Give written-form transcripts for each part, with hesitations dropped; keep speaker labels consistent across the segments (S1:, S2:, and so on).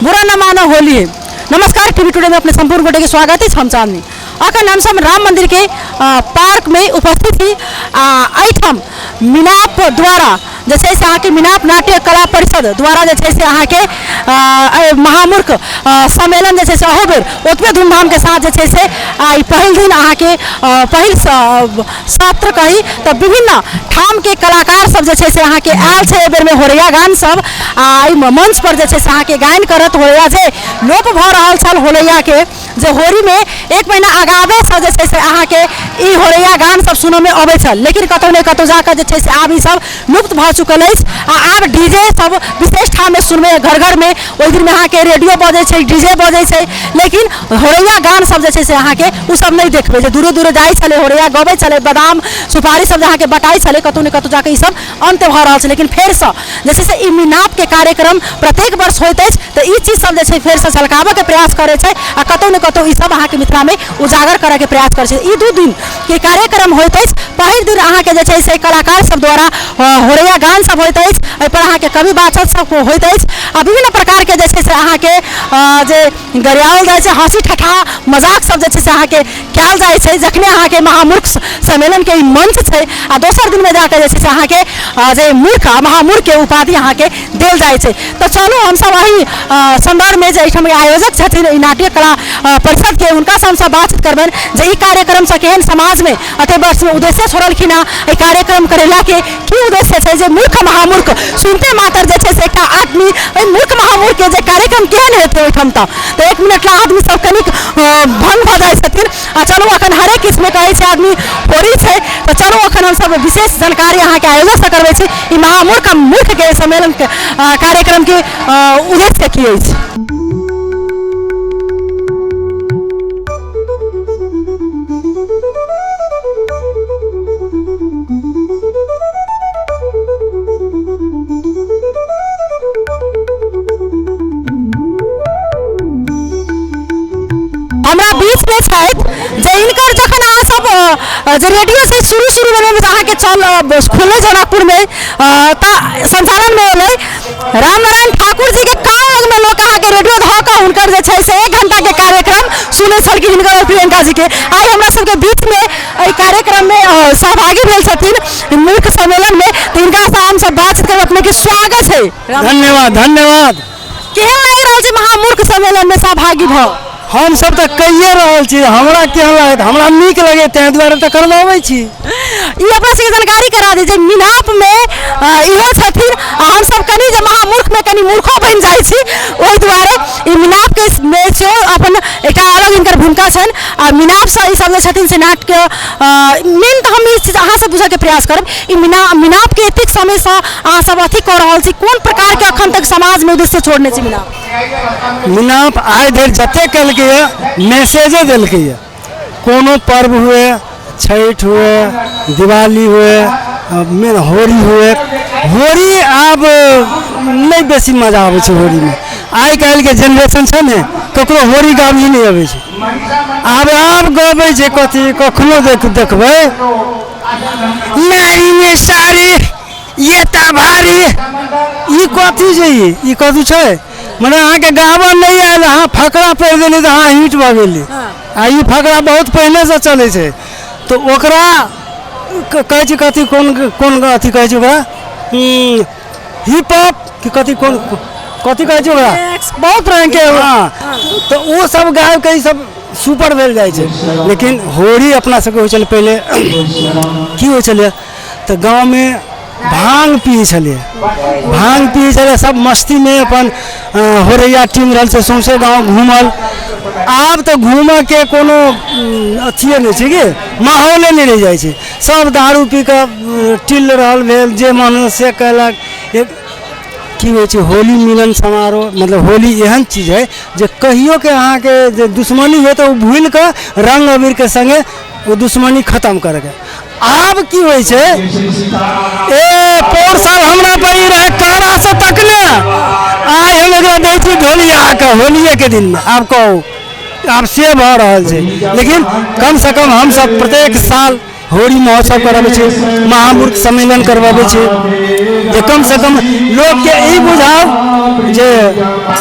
S1: बुरा न मानो होली है। नमस्कार, टीवी टुडे में अपने संपूर्ण गोटे के स्वागत है। हम चांदनी अखन हम सब राम मंदिर के पार्क में उपस्थित ही। एहिठाम मिनाप द्वारा जे छै से अहाँके मिनाप नाट्य कला परिषद द्वारा जे छै से अहाँके महामूर्ख सम्मेलन जे छै से अहू बेर ओतबे धूमधाम के साथ जे छै से आइ पहिल दिन अहाँके पहिल सत्र कही तऽ विभिन्न ठाम के कलाकार सब जे छै से अहाँके आयल छै। एहि बेरमे होरैया गान सब आ एहि मंच पर जे छै से अहाँके गायन करत होरैया जे लोप भऽ रहल छल होरैयाके, जे होरीमे एक महीना आगावेसँ जे छै से अहाँके ई होरैया गान सब सुनऽमे अबै छल, लेकिन कतहु ने कतहु जाकऽ जे छै से आब ई सब लुप्त भऽ चुकल अछि आ आब डी जे सब विशेष ठाममे सुनबै, घर घरमे ओहि दिनमे अहाँके रेडियो बजै छै, डी जे बजै छै, लेकिन होरैया गान सब जे छै से अहाँके ओ सब नहि देखबै। जे दूरे दूरे जाइ छलै, होरैया गबै छलै, बादाम सुपारी सब जे अहाँके बटाइ छलै, कतहु ने कतहु जाकऽ ई सब अन्त भऽ रहल छै। लेकिन फेरसँ जे छै से ई मिनापके कार्यक्रम प्रत्येक वर्ष होइत अछि तऽ ई चीज सब जे छै फेरसँ झलकाबऽके प्रयास करै छै आ कतहु ने कतहु ई सब अहाँके मिथिलामे उजागर करऽके प्रयास करै छै। ई 2 दिनके कार्यक्रम होइत अछि। पहिल दिन अहाँके जे छै से कलाकार सब द्वारा होरैया गान सब होइत अछि, एहिपर अहाँके कवि वाचन सब होइत अछि आ विभिन्न प्रकारके जे छै से अहाँके जे गरियाओल जाइ छै, हँसी ठठा मजाक सब जे छै से अहाँके कयल जाइ छै जखने अहाँके महामूर्ख सम्मेलनके ई मंच छै। आ दोसर दिनमे जाकऽ जे छै से अहाँके जे मूर्ख आ महामूर्खके उपाधि अहाँके देल जाइ छै। तऽ चलू हमसब एहि सन्दर्भमे जे एहिठाम आयोजक छथिन ई नाट्य कला परिषदके, हुनकासँ हमसब बातचीत करबनि जे ई कार्यक्रमसँ केहन समाजमे एते वर्षमे उद्देश्य छोड़लखिन हँ, एहि कार्यक्रम करेलाके की उद्देश्य छै जे मूर्ख महामूर्ख सुनते मात्र जे छै से एकटा आदमी एहि मूर्ख महामूर्खके जे कार्यक्रम केहन हेतै ओहिठाम। तऽ 1 मिनट ला आदमी सब कनिक भंग भऽ जाइ छथिन। आ चलू अखन हरेक किस्मके कहै छै आदमी होरी छै, तऽ चलू अखन हमसब विशेष जानकारी अहाँके आयोजकसँ करबै छी ई महामूर्ख मूर्खके सम्मेलनके कार्यक्रमके उद्देश्य की अछि। हमरा बीच में छथि जे हिनकर जखन अहाँ सब जे रेडियो से शुरू शुरू में अहाँके चल खुललै जनकपुर में, तऽ संचालन में एलै रामनारायण ठाकुर जी के कान लग में लोक अहाँके रेडियो धऽ कऽ हुनकर जे छै से 1 घंटा के कार्यक्रम सुनै छलखिन हिनकर और प्रियंका जी के। आइ हमरा सबके बीच में एहि कार्यक्रम में सहभागी भेल छथिन मूर्ख सम्मेलन में, तऽ हिनका से हम सब बातचीत करब। अपने के स्वागत है।
S2: धन्यवाद धन्यवाद।
S1: केहन लागि रहल छै महामूर्ख सम्मेलन में सहभागी भऽ?
S2: हम सब तऽ कहिए रहल छी, हमरा केहन लागत, हमरा नीक लगे ताहि दुआरे तऽ करबाबै छी।
S1: ई अपना सबके जानकारी करा दी जे मिनाप में इहो छथिन आ हम सब कनि जे महामूर्ख में कनि मूर्खो बनि जाइ छी, ओहि दुआरे ई मिनाप के में सेहो अपन एकटा अलग हिनकर भूमिका छनि। आ मिनाप से ई सब जे छथिन से नाटक मेन तऽ हम ई चीज अहाँ से बुझऽके प्रयास करब, ई मिनाप के एतेक समय से अहाँ सब अथी कऽ रहल छी, कोन प्रकार के अखन तक समाज में उद्देश्य छोड़ने छी मिनाप?
S2: मिनाप आइ धरि जते केलकैए मैसेजे देलकैए, कोनो पर्व हुए, छठि हुए, दिवाली हुए, मेन होरी हुए। होरी आब नहि बेसी मजा आबै छै होरीमे, आइ काल्हिके जेनरेशन छै ने ककरो होरी गाबही नहि अबै छै। आब आब गबै छै कथी, कखनो देखबै नारी में साड़ी ये तऽ भारी, ई कथी छै, ई कथी छै, मने अहाँके गाबऽ नहि आयल, अहाँ फकरा पढ़ि देली तऽ अहाँ हिट भऽ गेली। आ ई फकरा बहुत पहिनेसँ चलै छै, तऽ ओकरा कहै छै कथी, कोन कोन अथी कहै छै ओकरा, हिप हॉप कि कथी, कोन कथी कहै छै ओकरा,
S1: बहुत रङ्गके।
S2: हँ, तऽ ओ सब गाबिके ई सब सुपर भेल जाइ छै। लेकिन होरी अपना सबके होइ छलै पहिले, की होइ छलै तऽ गाँवमे भाङ्ग पियै छलियै, भाङ्ग पियै छलियै सब मस्तीमे अपन होरैया टीम रहल से सौँसे गाँव घूमल। आब तऽ घूमऽके कोनो अथिये नहि छै कि माहौले नहि रहि जाइ छै, सब दारू पी कऽ टिल रहल भेल, जे मन से कयलक। की होइ छै होली मिलन समारोह, मतलब होली एहन चीज है जे कहियोके अहाँके जे दुश्मनी होइ तऽ ओ भूलि कऽ रङ्ग अबीरके सङ्गे ओ दुश्मनी खतम करके। आब की होइ छै, ए पौर साल हमरा पर ई रहै कारा से तकने, आइ हम एकरा दै छी ढोलिया के होलिये के दिनमे। आब कहू, आब से भऽ रहल छै। लेकिन कम से कम हमसब प्रत्येक साल होरी महोत्सव करबै छी, महामूर्ख सम्मेलन करबाबै छी, जे कमसँ कम लोकके ई बुझाउ जे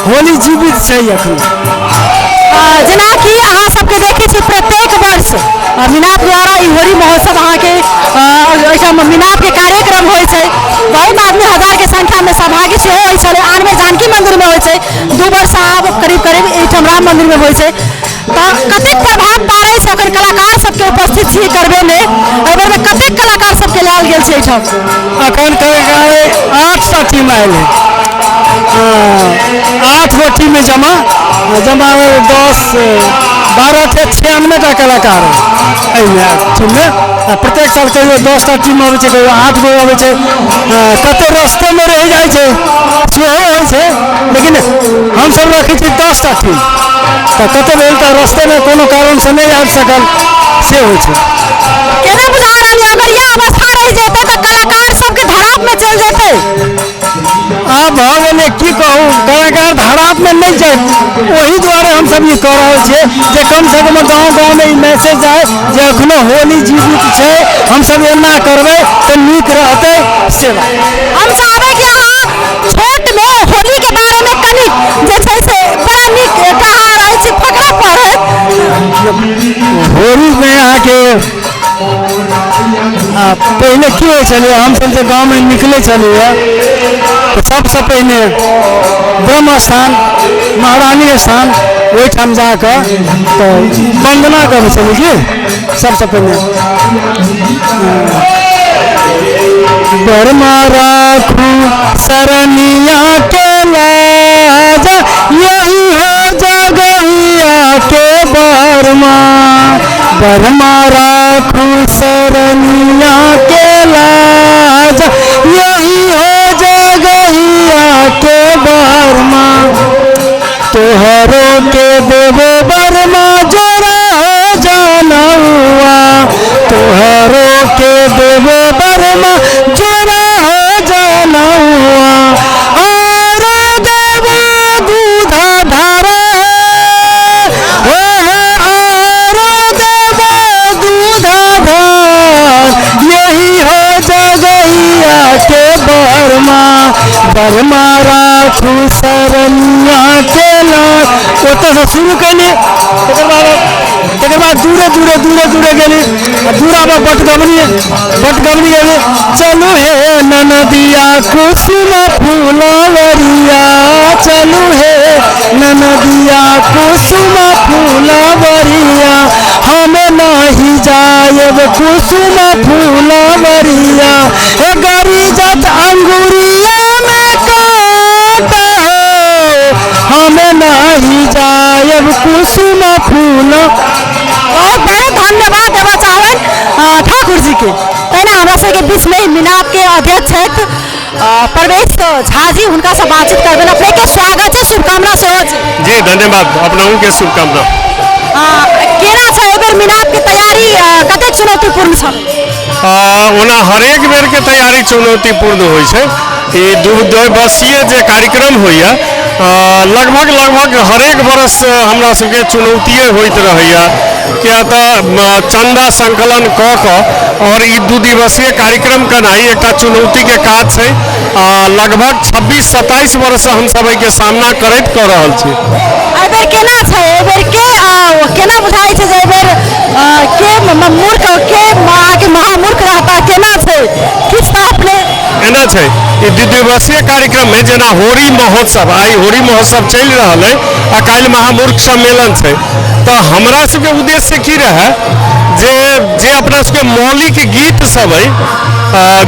S2: होली जीवित छै एखन।
S1: जेनाकि अहाँ सबके देखै छी प्रत्येक वर्ष मिनाप द्वारा ई होली महोत्सव अहाँके एहिठाम मिनापके कार्यक्रम होइ छै। बहुत आदमी हजारके संख्यामे सहभागी सेहो होइ छलै। आन बेर जानकी मन्दिरमे होइ छै, 2 वर्ष आब करीब करीब एहिठाम राम मन्दिरमे होइ छै। तऽ कतेक प्रभाव पारै छै अखन कलाकार सबके उपस्थित छी करबेमे, एहि बेरमे कतेक कलाकार सबके लायल गेल छै एहिठाम?
S2: अखन कलाकार 8 टीम आयल है, 8 गो टीम जमा जमा 10 12 टे 96 टा कलाकार है एहिमे टीममे। आ प्रत्येक साल कहियो 10 टा टीम अबै छै, कहियो 8 गो अबै छै, कतौ रस्तेमे रहि जाइ छै सेहो होइ छै, लेकिन हमसब रखै छी 10 टा टीम, तऽ कतौ भेल तऽ रस्तेमे कोनो कारणसँ नहि आबि सकल, से होइ छै।
S1: केना बुझा रहल यऽ अगर इएह अवस्था रहि जेतै तऽ कलाकार सबके धरापमे चलि जेतै?
S2: आब भऽ गेलै की कहू, कलाकार धरापमे नहि जाय, ओहि दुआरे हमसब ई कऽ रहल छियै जे कमसँ कम गाँव गाँवमे ई मैसेज जाय जे एखनो होली जीवित छै, हमसब एना करबै तऽ नीक रहतै, से बात।
S1: हम चाहबै कि अहाँ छोटमे होलीके बारेमे कनिक जे छै से बड़ा नीक कहा रहल छी फकरा पढ़ैत।
S2: होलीमे अहाँके पहिले की होइ छलै, हमसब जे गाँवमे निकलै छलियै तऽ सबसँ पहिने ब्रह्म स्थान महारानी स्थान ओहिठाम जाकऽ तऽ वन्दना करै छलियै की सबसँ पहिने बर्मा राखू शरणिया के लाज, यही हो जगहिया के बर्मा, बर्मा राखू शरणिया के लाज, यही हो जगहिया के बर्मा, तोहरो के देवो बर्मा जोरा हो जानौआ, तोहरो के देवो बर्मा जोरा हो जानौआ, आरो देवो दूधा धारा हो, आरो देवो दूधा धार, यही हो जगहिया के बर्मा, बर्मा राखू शरणिया के लाज। ओतऽसँ शुरू केली, तकर बाद दूरे दूरे दूरे दूरे गेली, आ दूरापर बटगबनी बटगबनी गेली, चलू हे ननदिया कुसुम फूलवरिया, चलू हे ननदिया कुसुम फूलवरिया, हम नहीं जायब कुसुम फूलवरिया, हे गरी जत अंगुरिया में कांटा हो, हम नहीं जायब कुसुम फूल।
S1: बहुत बहुत धन्यवाद देबऽ चाहबनि ठाकुर जी के। तहिना हमरा सबके बीचमे मिनापके अध्यक्ष छथि परवेश झा जी, हुनकासँ बातचीत करबनि। अपनेके स्वागत छै, शुभकामना सेहो छै।
S3: जी धन्यवाद, अपनहुके शुभकामना।
S1: केना छै एहि बेर मिनापके तैयारी, कतेक चुनौतीपूर्ण छल?
S3: ओना हरेक बेरके तैयारी चुनौतीपूर्ण होइ छै। ई 2 दिवसीय जे कार्यक्रम होइए लगभग लगभग हरेक वर्ष हमरा सबके चुनौतिए होइत रहैए, किया तऽ चन्दा संकलन कऽ कऽ और ई 2 दिवसीय कार्यक्रम केनाइ एकटा चुनौतीके काज छै। लगभग 26-27 वर्षसँ हमसब एहिके सामना करैत कऽ रहल छी।
S1: एहिबेर केना छै, एहिबेर के केना बुझाइ छै जे एहिबेर के मूर्ख के अहाँके महामूर्ख रहता, केना छै किछु तऽ अपने?
S3: एना छै ई 2 दिवसीय कार्यक्रममे जेना होरी महोत्सव, आइ होरी महोत्सव चलि रहल अइ आ काल्हि महामूर्ख सम्मेलन छै, तऽ हमरा सबके उद्देश्य की रहै जे जे अपना सबके मौलिक गीत सब अइ,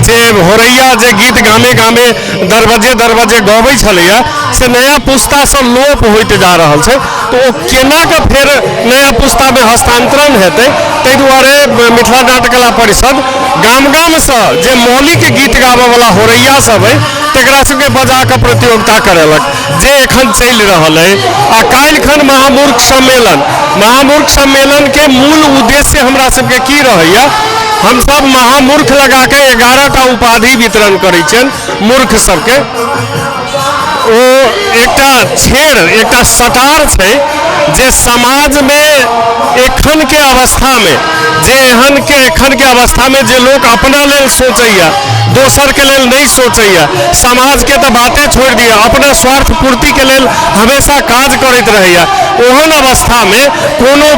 S3: जे होरैया जे गीत गामे गामे दरवाजे दरवाजे गबै छलैया से नया पुस्तासँ लोप होइत जा रहल छै, तऽ ओ केना कऽ फेर नया पुस्तामे हस्तांतरण हेतै, ताहि दुआरे मिथिला नाट्यकला परिषद गाम गामसँ जे मौलिक गीत गाबयवला होरैया सब अइ तकरा सबके बजा कऽ प्रतियोगिता करेलक, जे एखन चलि रहल अइ। आ काल्हिखन महामूर्ख सम्मेलन, महामूर्ख सम्मेलनके मूल उद्देश्य हमरा सबके की रहैया, हमसब महामूर्ख लगा कऽ 11 टा उपाधि वितरण करै छियनि मूर्ख सबके। ओ एकटा छेड़, एकटा सटार छै जे समाजमे एखनके अवस्थामे जे एहनके एखनके अवस्थामे जे लोक अपना लेल सोचैए, दोसरके लेल नहि सोचैए, समाजके तऽ बाते छोड़ि दिअ, अपना स्वार्थ पूर्तिके लेल हमेशा काज करैत रहैए, ओहन अवस्थामे कोनो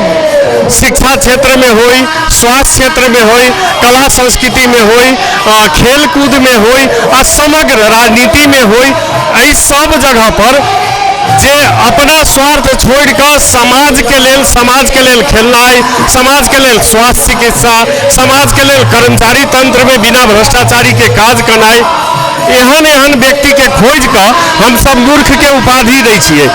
S3: शिक्षा क्षेत्रमे होइ, स्वास्थ्य क्षेत्रमे होइ, कला संस्कृतिमे होइ, खेलकूदमे होइ आ समग्र राजनीतिमे होइ, एहि सब जगह पर जे अपना स्वार्थ छोड़ि कऽ समाजके लेल खेलनाइ, समाजके लेल स्वास्थ्य चिकित्सा, समाजके लेल कर्मचारी तंत्रमे बिना भ्रष्टाचारीके काज केनाइ, एहन एहन व्यक्तिके खोजि कऽ हमसभ मूर्खके उपाधि दै छियै।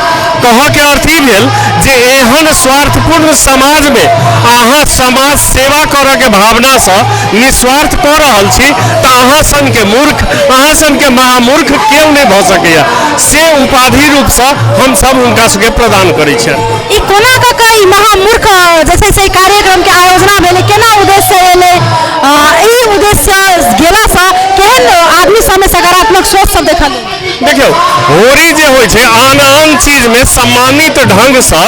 S3: कहऽके अर्थ ई भेल जे एहन स्वार्थपूर्ण समाजमे अहाँ समाज सेवा करऽके भावनासँ निस्वार्थ कऽ रहल छी तऽ अहाँ सनके मूर्ख, अहाँ सनके महामूर्ख केओ नहि भऽ सकैए, से उपाधि रूपसँ हमसभ हुनका सबके प्रदान करै छियनि।
S1: ई कोना कऽ कऽ ई महामूर्ख जे छै से कार्यक्रमके आयोजना भेलै, केना उद्देश्य एलै? ई उद्देश्य गेलासँ केहन आदमी सबमे सकारात्मक सोच सब देखल?
S3: देखियौ, होरी जे होइ छै आन आन चीजमे सम्मानित ढङ्गसँ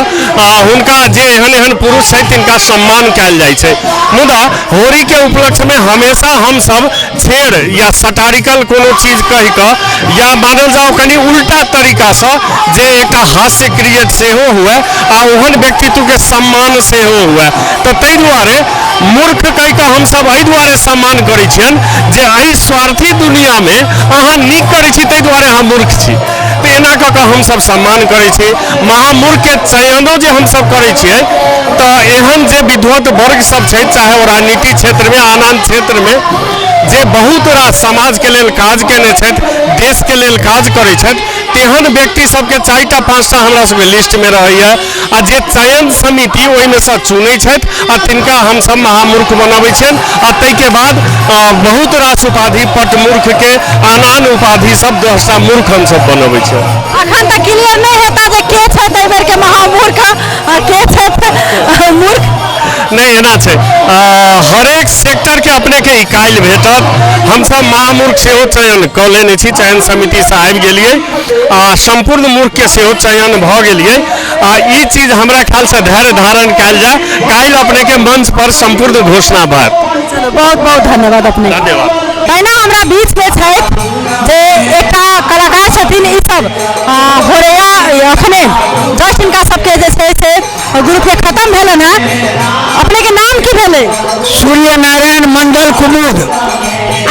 S3: हुनका जे एहन एहन पुरुष छथि तिनका सम्मान कयल जाइ छै, मुदा होरीके उपलक्ष्यमे हमेशा हमसभ छेड़ या सटारिकल कोनो चीज कहि कऽ या मानल जाओ कनि उल्टा तरीकासँ जे एकटा हास्य क्रिएट सेहो हुए आ ओहन व्यक्तित्वके सम्मान सेहो हुए, तऽ ताहि दुआरे मूर्ख कहि कऽ हमसभ एहि दुआरे सम्मान करै छियनि जे एहि स्वार्थी दुनिआमे अहाँ नीक करै छी ताहि दुआरे अहाँ मूर्ख छी, तऽ एना कऽ कऽ हमसभ सम्मान करै छी। महामूर्खके चयनो जे हमसभ करै छियै तऽ एहन जे विद्वत वर्ग सब छै, चाहे ओ राजनीति क्षेत्रमे आन आन क्षेत्रमे जे बहुत रास समाजके लेल काज केने छथि, देशके लेल काज करै छथि, तेहन व्यक्ति सबके 4टा 5टा हमरा सबके लिस्टमे रहैए आ जे चयन समिति ओहिमे सँ चुनै छथि आ तिनका हमसभ महामूर्ख बनबै छियनि आ ताहिके बाद बहुत रास उपाधि पटमूर्खके आन आन उपाधि सब 10टा मूर्ख हमसभ बनबै छियनि।
S1: अखन तक क्लियर नहि हेता जे के छथि एहि बेरके महामूर्ख आ के छथि मूर्ख।
S3: नहि, एना छै, हरेक सेक्टरके अपनेके इकाइ भेटत। हमसभ महामूर्ख सेहो चयन कऽ लेने छी, चयन समितिसँ आबि गेलियै आ सम्पूर्ण मूर्खके सेहो चयन भऽ गेलियै आ ई चीज हमरा ख्यालसँ धैर्य धारण कयल जाय, काल्हि अपनेके मंच पर सम्पूर्ण घोषणा भएत।
S1: चलू, बहुत बहुत धन्यवाद अपने।
S3: धन्यवाद।
S1: तहिना हमरा बीचमे छथि जे एकटा कलाकार छथिन, ई सब होरैया अखने जस्ट हिनका सबके जे छै से ग्रुपके खत्म भेलनि हेँ। अपनेके नाम की भेलै?
S4: सूर्य नारायण मंडल कुमुद।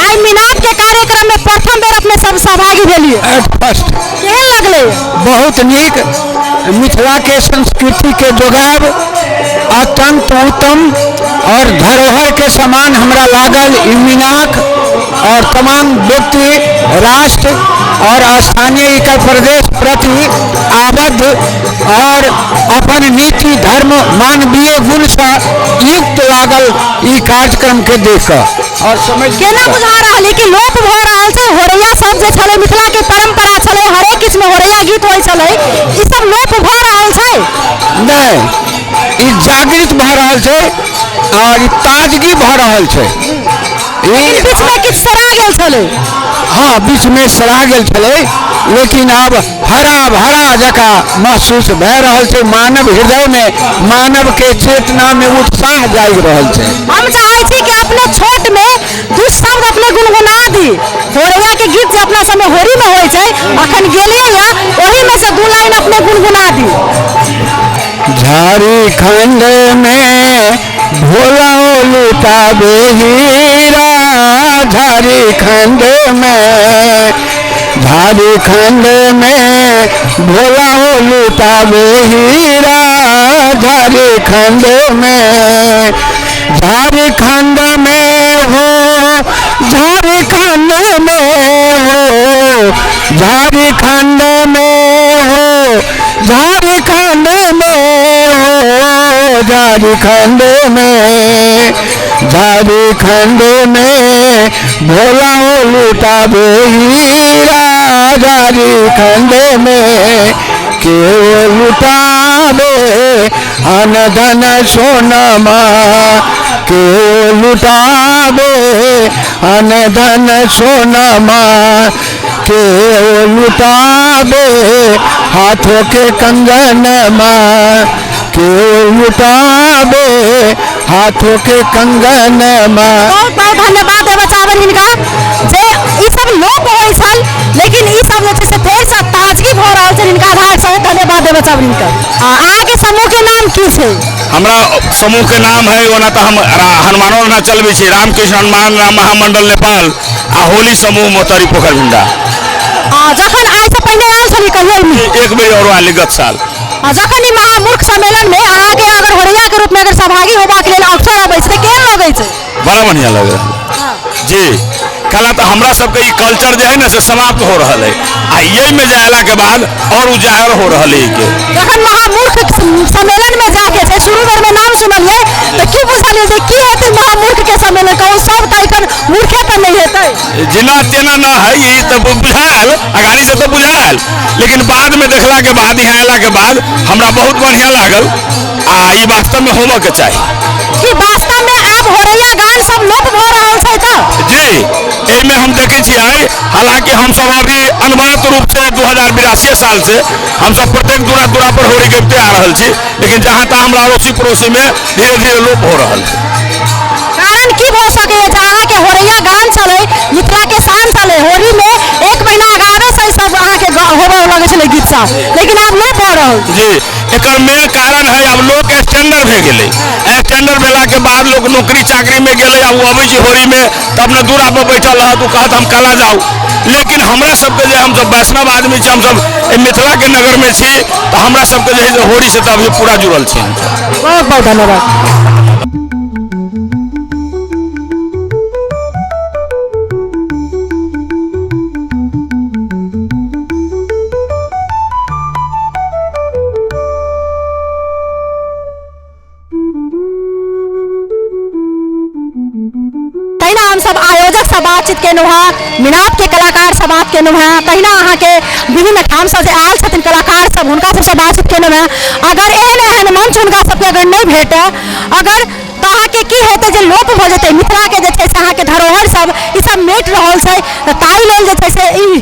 S1: आइ मिनाप के कार्यक्रम में प्रथम बेर अपने सब सहभागी भेलियै,
S4: एट फर्स्ट।
S1: केहन लगलै?
S4: बहुत नीक। मिथिला के संस्कृति के जोगाब अत्यंत उत्तम और धरोहर के समान हमरा लागल ई मिनाक और तमाम व्यक्ति राष्ट्र और स्थानीय इकाई प्रदेश प्रति आबद्ध और अपन नीति धर्म मानवीय गुण से युक्त लागल ई कार्यक्रम के देख कऽ और समझ
S1: केना बुझा रहल है कि लोप भऽ रहल छै? होरैया सब जे छलै मिथिला के परंपरा छलै, हरेक किस्म होरैया गीत होइ छलै, ई सब लोप भऽ रहल छै?
S4: नहि, ई जागृत भऽ रहल छै और ई ताजगी भऽ रहल छै।
S1: ई बीच में किछु सरा गेल छलै।
S4: हाँ, बीच में सरा गेल छलै, लेकिन आब हरा भरा जकाँ महसूस भए रहल छै। मानव हृदय में, मानव के चेतना में उत्साह जागि रहल छै।
S1: हम चाहै छी कि अपने छोट में दू शब्द अपने गुनगुना दी। होरैया के गीत जे अपना सबमे होरी में होइ छै, अखन गेलियै या ओही में से 2 लाइन अपने गुनगुना दी।
S4: झारखंड में भोला लुटावे हीरा, झारखंड में, झारखंड में भोला लुटावे हीरा, झारखंड में, झारखंड में हो, झारखंड में हो, झारखंड में हो, झारखंड में हो, झारखंड में, झारखंड में भोला लुटावे हीरा, झारखंड में के लुटावे अन धन सोनमा, के लुटावे अन धन सोनमा, के लुटावे हाथों के कंगनमा, के लुटाबे हाथों के कंगन।
S1: बहुत बहुत धन्यवाद देबऽ चाहबनि हिनका जे ई सब लोप होइ छल, लेकिन ई सब जे छै से फेरसँ ताजगी भऽ रहल छै हिनका आधारसँ। धन्यवाद देबऽ चाहबनि हिनका। अहाँके समूहके नाम की छै?
S5: हमरा समूहके नाम है, ओना तऽ हम हनुमानो ना चलबै छी, रामकृष्ण हनुमान राम महामंडल नेपाल आ होली समूह मोतरी पोखर भिंडा।
S1: जखन आइसँ पहिने आयल छलियै कहियो एहिमे?
S5: एक बेर और आयल गत साल।
S1: जखन ई महामूर्ख सम्मेलन में अहाँके अगर होरैया के रूप में अगर सहभागी होबाक लेल अवसर अबै छै तऽ केहन लगै छै?
S5: बड़ा बढ़िया लगे जी। कला तऽ हमरा सबके ई कल्चर जे है ने से समाप्त हो रहल है, आ यही में जायला के बाद और उजागर हो रहल है के।
S1: जखन महामूर्ख सम्मेलन में जाके छै शुरू बेर में नाम सुनलियै तऽ की बुझलियै जे की हेतै महामूर्ख के सम्मेलन, कहू सब तऽ एखन मूर्खे तऽ नहि हेतै?
S5: जेना तेना न है, ई तऽ बुझायल अगाड़ी से तऽ बुझायल, लेकिन बाद में देखला के बाद यहाँ अयला के बाद हमरा बहुत बढ़िया लागल आ ई वास्तव में होबऽ के चाही।
S1: की वास्तव में आब होरैया गान सब लोप भऽ रहल छै तऽ?
S5: जी, एहिमे हम देखै छियै, हालांकि हमसब अभी अनवरत रूप से 2082 साल से हमसब प्रत्येक दूरा दूरा पर होरी गबिते आ रहल छी, लेकिन जहाँ तहाँ हमरा अड़ोसी पड़ोसी में धीरे धीरे लोप हो रहल छै।
S1: कारण की भऽ सकैए जे अहाँके होरैया गान छलै, मिथिला के शान छलै, होरी में एक महीना अगाड़े से सब अहाँके होबऽ लगै छलै गीत सब, लेकिन आब लोप भऽ रहल
S5: जी। एकर मेन कारण है आब लोक स्टैंडर्ड भए गेलै, स्टैंडर्ड भेला के बाद लोक नौकरी चाकरी में गेलै, आ ओ अबै छै होरी में तऽ अपना दूरा पर बैठल रहत, ओ कहत हम कला जाउ। लेकिन हमरा सबके जे हमसब वैष्णव आदमी छी, हमसब एहि मिथिला के नगर में छी, तऽ हमरा सबके जे है से होरी से तऽ अभी पूरा जुड़ल छी हमसब।
S1: बहुत बहुत धन्यवाद। तहिना हमसब आयोजक से बातचीत केलहुँ हँ, मिनाप के कलाकार से बात केलहुँ हँ, तहिना अहाँके विभिन्न ठामसँ जे आयल छथिन कलाकार सब हुनका सबसँ बातचीत केलहुँ हँ। अगर एहन एहन मंच हुनका सबके अगर नहि भेटय अगर तऽ अहाँके की हेतै जे लोप भऽ जेतै मिथिलाके जे छै से अहाँके धरोहर सब ई सब मेट रहल छै, तऽ ताहि लेल जे छै से ई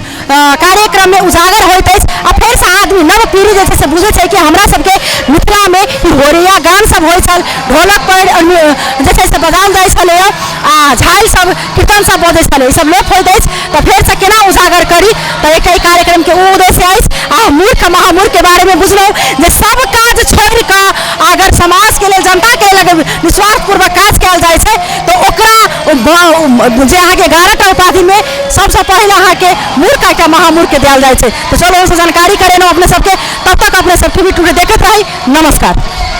S1: कार्यक्रममे उजागर होइत अछि आ फेरसँ आदमी नव पीढ़ी जे छै से बुझै छै कि हमरा सबके मिथिलामे ई होरैया गान सब होइ छल, ढोलक पर जे छै से बजाओल जाइ छलैए आ झालि सब कीर्तन सब बजै छलै, ई सब लोप होइत अछि तऽ फेरसँ केना उजागर करी, तऽ एक एहि कार्यक्रमके ओ उद्देश्य अछि। आ मूर्ख महामूर्खके बारेमे बुझलहुँ जे सब काज छोड़ि कऽ अगर समाजके लेल जनताके लेल अगर निस्वार्थपूर्वक काज कयल जाइ छै तऽ ओकरा जे अहाँके 11टा उपाधिमे सबसँ पहिले अहाँके मूर्ख एकटा महामूर्खके देल जाइ छै। तऽ चलू हमसब जानकारी करेलहुँ अपने सबके, तब तक अपने सब टीवी टुडे देखैत रही। नमस्कार।